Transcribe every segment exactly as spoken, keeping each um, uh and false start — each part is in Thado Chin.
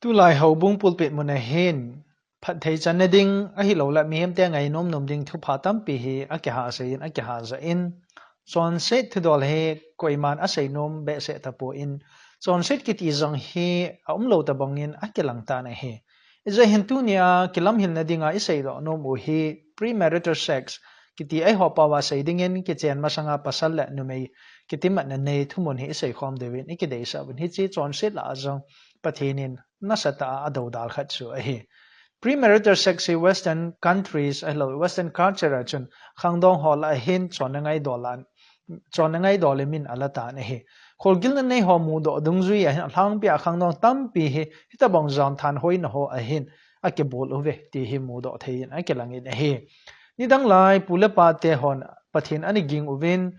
Tulai houbung pulpit mun a hin, phatthei channa ding, ahilouleh mihemte ngainom nom ding thupha tampi hi, akiha seiyin, akiha jahin. Chonset thudol hi, koiman asei nom behseh tapon. Chonset kiti jong hi, aumlou tabangin, akilang tan ahi. Hijeh hin tunia, kilamhilna dinga isei doh nom u hi, premarital sex, kiti eiho pao a sei dingin, kichen masanga pasal le numei, kitimatna nei thumun hi isei khom diuvin, ikideisah uvin. Hiche chonset lah a jong, Pathen in nasatah a adoudal khat chu ahi. Premarital sex hi Western countries, ahilou, Western culture a chun, khangdong ho lah a hin chonna ngaidol a, chonna ngaidol in min ala tan ahi. Kholgilna nei ho mudoh dungjui a hin, alhangpi a khangdong tampi hi, hitobang jan thanhoina ho a hin, akibol uve, ti hi mudoh thei in, akilang in ahi. Nidang lai, pu le pa te hon, Pathen ana ging uvin,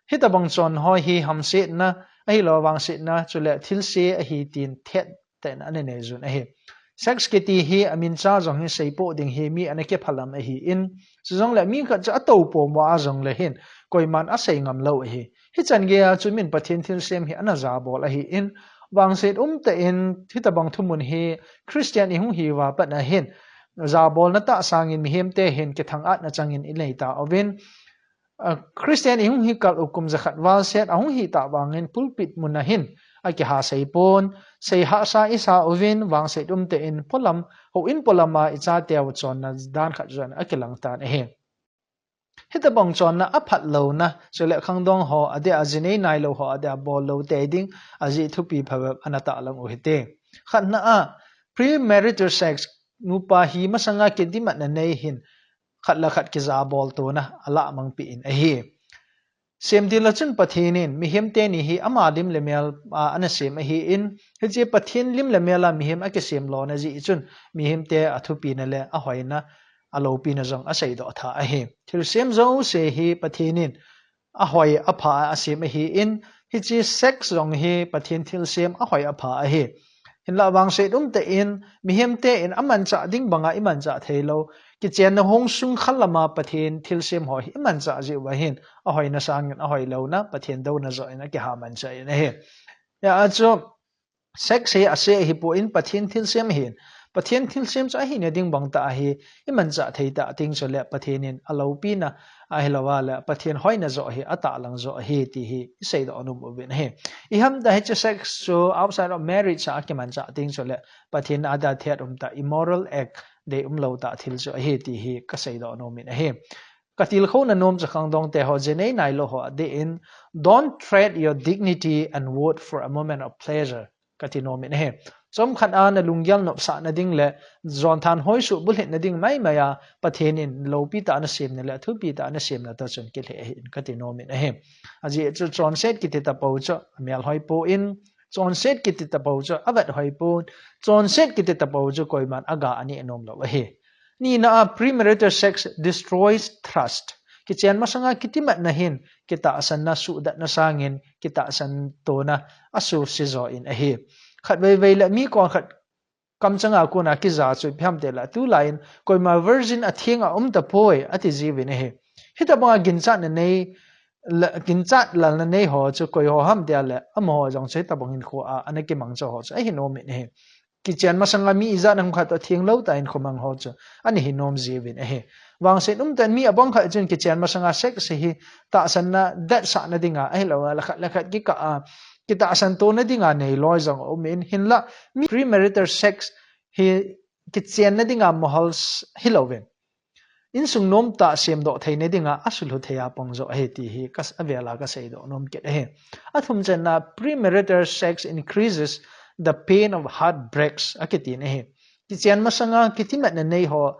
hitobang chon ho hi hamsetna, ahilou vangsetna, chule thilse ahi tin thet tah in ana nei jun ahi. Sex kiti hi amin cha jong hi seipoh ding hi mi ana kiphalam ahin, chujongle mi khat chu atou pom uva jongle hin, koiman asei ngam lou ahi. Hichan geiya chu min Pathen thilsem hi ana jabol ahin, vangset umtah in hitobang thumun hi Christian ihung hi uva pat a hin, jabolna tah sangin mihemte hin kithangatna changin inei tauvin, a, Christian ihung hi kal u kum jakhat val set ahung hi tah vangin pulpit mun a hin akiha seipon, sei hahsa isa uvin vangset umtah in polam, houin polam a ichateu chonna dan khat jong akilang tan ahi. Hitobang chonna aphat louna, chule khangdong ho adeh a jinei nailou ho adeh a bol lou tei ding, ajeh thupi phabep ana tahlang u hite. Khatna a, premarital sex, nupa hi masanga kitimatna nei hin, khat le khat kijabol tona, alah mangpi in ahi. Semtil a chun Pathen in, mihemte ni hi ama lim le mel a ana sem ahin, hiche Pathen lim le mel a mihem akisem lona jeh chun, mihemte athupina le ahoina, aloupina jong asei doh tha ahi. Thilsem jouse hi Pathen in, ahoi apha a asem ahin, hiche sex jong hi Pathen thilsem ahoi apha ahi. Hinlah vangset umtah in, mihemte in amanchah ding banga imanchah theilou. Kichenna hung sung khal lama Pathen thilsem ho hi imanchah jeh uva hin, ahoina sangin ahoilouna, Pathen douna joh in akiha manchah in ahi. Hia chu, sex hi ase ahipon Pathen thilsem ahin. Pathen thilsem chu ahina ding bang tah ahi, imanchah thei tah ding chule Pathen in aloupina, ahilouva le Pathen hoina joh hi atahlang joh ahi ti hi isei doh nom uvin ahi. Ihamtah hiche sex chu outside of marriage a kimanchah ding chule Pathen a dia thet umtah immoral act dei umlou tah thil chu ahi ti hi kasei doh nom in ahi. Katilkhouna nom chu khangdong te ho jinei nailou ho adeh in, don't trade your dignity and worth for a moment of pleasure. Kati nom in ahi. Chomkhat a nalunggel nopsahna ding le, jon thanhoi suh bulhitna ding maimai a, Pathen in loupi tah a nasemna le, athupi tah a nasemna toh chun kilheh ahi in kati nom in ahi. Ajeh chu chonset kiti tapou chu, amelhoi pon, chonset kiti tapou chu, avet hoi pon, chonset kiti tapou chu, koiman aga aneh nom lou ahi. Nina a premarital sex destroys trust. Kichen masanga kitimatna hin, kitahsanna suhdatna sangin, kitahsan tona asuhse jo in ahi. Khatvei vei le mi kong khat kamchanga kona kija chu ipi ham itile tulai in koima virgin atheng a um tapoi ati jiuvin ahi. Hitobanga ginchatna nei, la, ginchat lalna nei ho chu koi ho ham itile amaho jong chu hitobang hinkho a ana kimang cho ho chu ahi nom in ahi. Kichen masanga mi ijat ham khat toh theng lou tah in khomang ho chu ana hi nom jiuvin ahi. Vangset umtah in mi abang khat chun kichen masanga sex hi tahsanna detsahna dinga ahilouleh khat le khat kikah a kitahsan tona dinga neiloi jong aum in, hinlah mi premarital sex hi kichenna dinga mohor hilouvin, insung nomtah semdoh theina dinga asuhlhu thei a pang jo ahi ti hi ka, avel a kasei doh nom kit ahi. Athumchanna, premarital sex increases the pain of heartbreaks akitin ahi. Kichen masanga kitimatna nei ho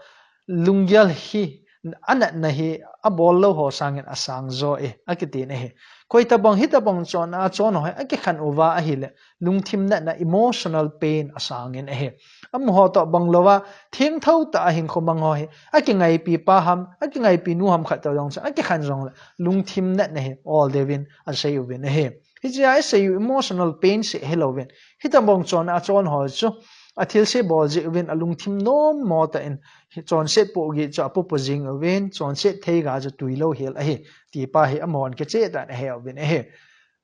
lunggel hi anatna hi abol lou ho sangin asang jo e akitin ahi. Koitabang hitobang chon a chon ho hi akikhen uva ahile lungthim natna, emotional pain, asangin ahi. Amaho toh bang louva thengtho tah a hinkho mang ho hi akingaipi pa ham, akingaipi nu ham khat toh jong chu akikhen jongle lungthim natna hi ol deuvin asei uvin ahi. Hichea isei u emotional pain seh hilouvin, hitobang chon a chon ho chu athilse bol jeh uvin alungthim nommo tah in chonset pohgih chu apopo jing uvin, chonset theiga chu tuilou hel ahi ti pa hi amahon kicheh tah in ahe uvin ahi.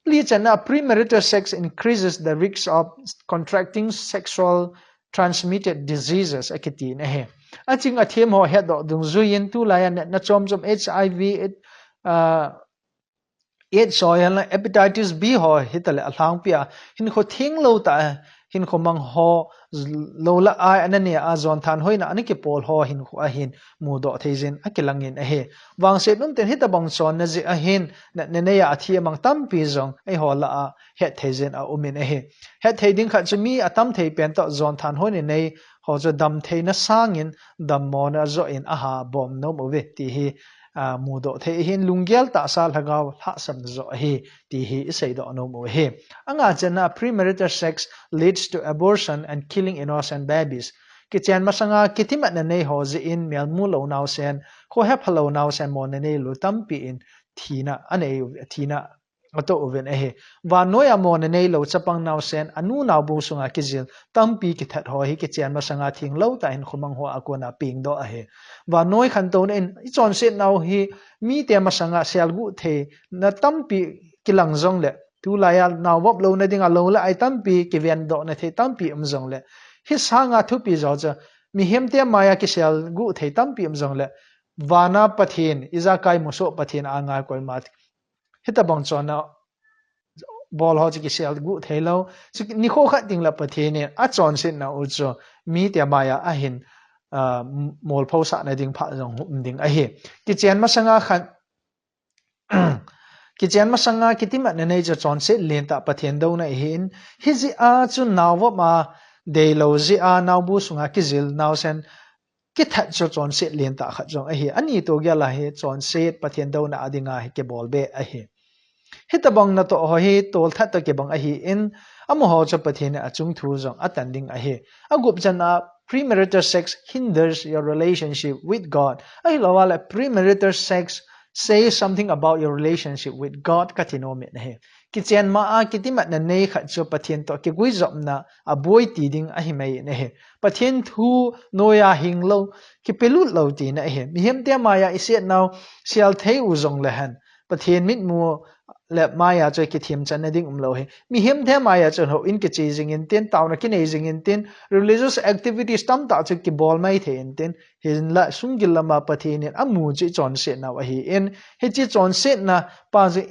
Lichanna, premarital sex increases the risk of contracting sexual transmitted diseases akiti na hi. Aching athem ho hetdoh dungjuiyin tulai a natna chom chom H I V, it, uh, AIDS ho hihen lang hepatitis B ho hitaleh alhangpi a hinkho thenglou tah a hinkho mang ho lou lah a ana nei a jon thanhoina ana kipol ho hinkho a hin mudoh thei jin akilangin ahi. Vangset umtah in hitabang chonna jeh a hin natna nei a athi amang tampi jong eiho lah a hetthei jin aumin ahi. Hetthei ding khat chu mi atam thei pen toh jon thanhoina nei ho chu damtheina sangin dammona joh in aha bom nom uve ti hi, a, mudoh thei ahin lunggel tahsa lhagao lhahsamna joh ahi ti hi iseidoh nom u ahi. Angachanna, premarital sex leads to abortion and killing innocent babies. Kichen masanga kitimatna nei ho jeh in melmu lou naosen, khohepha lou naosen mona neilou tampi in thina anei, thina atoh uvin ahi. Vannoi a mona neilou chapang naosen anu naobu sunga kijil tampi kithat ho hi kichen masanga thenglou tah a hinkho mang ho a kona pengdoh ahi. Vannoi khantouna in ichonset nau hi mite masanga selguh theina tampi kilang jongleh, tulai a naovop louna dinga lou lah a tampi kivendohna thei tampi um jongleh, hi sanga thupi jo chu mihemte maiya kiselguh thei tampi um jongleh, vana Pathen, ijakai musoh Pathen anga koima hitabang chonna bol ho chu kiselguh theilou. Chu nikho khat ding lah Pathen in achonsetna u chu mite maiya ahin, a, molphosahna ding phat jong um ding ahi. Kichen masanga khan, kichen masanga kitimatna nei chu chonset lentah Pathen douna ahin, hijeh a chu naovop a deilou jeh a naobu sunga kijil naosen kithat chu chonset lentah khat jong ahi. Ani to gel a hi chonset Pathen douna a dinga hi kibol be ahi. Hitabang natoh ho hi tolthat toh kibang ahin, amaho chu Pathen in achung thu jong atan ding ahi. Agupchanna, premarital sex hinders your relationship with God. Ahilouleh premarital sex says something about your relationship with God kati nom in ahi. Kichen ma a kitimatna nei khat chu Pathen toh kiguijopna aboi ti ding ahi mai in ahi. Pathen thu noiya hinglou, kipelut lou tina ahi. Mihemte maiya iset nau sel thei u jongleh hen, Pathen mitmu le maiya chu kithemchanna ding umlou ahi. Mihemte maiya chu houin kiche jingin tin, taona kinei jingin tin, religious activities tamtah chu kibol mai thei in tin, hinlah sunggil lama Pathen in amu chu ichonset nau ahin, hiche chonsetna pa chu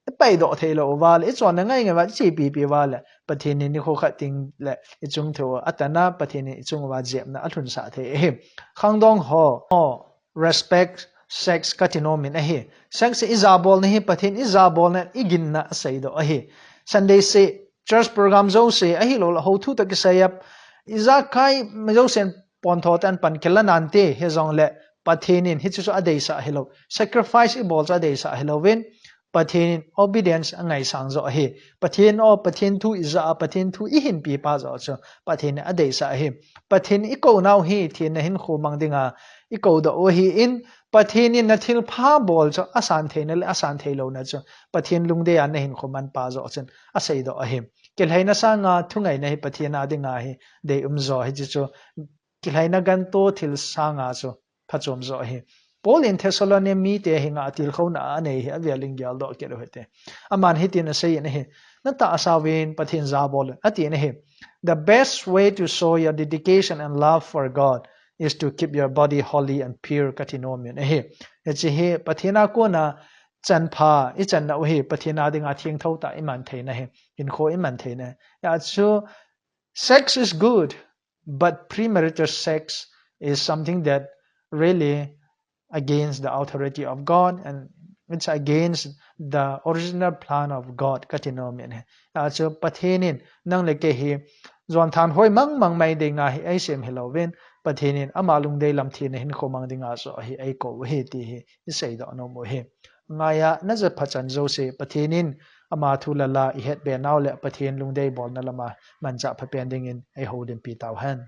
ipaidoh theilou uva leh, ichonna ngaingai uva, ichepipi uva leh, Pathen in nikho khat ding leh ichung thu atana, Pathen in ichung uva jepna alhunsah thei ahi. Khangdong ho, ho, respect sex kati nom in ahi. Sex ijabolna hi Pathen ijabolna iginna aseidoh ahi. Sunday seh, church program jouse ahilouleh hou thu toh kisai a, ijakai jousen pontho tah in pan kila nante, hijongleh Pathen in hichu chu adeisah hilou. Sacrifice ibol chu adeisah hilouvin, Pathen in obedience angaisang joh ahi. Pathen o, Pathen thu ija a, Pathen thu ihinpi pa joh chu Pathen in adeisah ahi. Pathen ikou nau hi thenna hinkho mang dinga ikoudoh u ahin, Pathen in nathilpha bol chu asan theina le asan theilouna chu Pathen lungdei a nahinkho man pa joh chun aseidoh ahi. Kilhaina sanga thungaina hi Pathen a dinga hi dei um jo ahi, hichu kilhaina ganto thil sanga chu phachom jo ahi. Paul in Thessalonian mite henga atilkhouna anei hi avel in geldoh kit u hite. Aman hitin asei in ahi, natahsa uvin Pathen jabol un ati in ahi. The best way to show your dedication and love for God is to keep your body holy and pure kati nom in ahi. Hiche hi Pathen a kona chanpha ichanna u hi Pathen a dinga thengtho tah iman theina hi, hinkho iman theina hi. Hijeh chun sex is good, but premarital sex is something that really against the authority of God, and it's against the original plan of God kati nom in ahi. Hijeh chun Pathen in nang le kei hi jon thanhoi mangmang mai dinga hi eisem hilouvin, Pathen in ama lungdei lam thina hinkho mang dinga joh hi eikou u ahi ti hi iseidoh nom u ahi. Ngaiya najat phachan jouse Pathen in ama thu le la ihet be nau le Pathen lungdei bolna lama manchah phapen dingin eihoulimpi tauhen.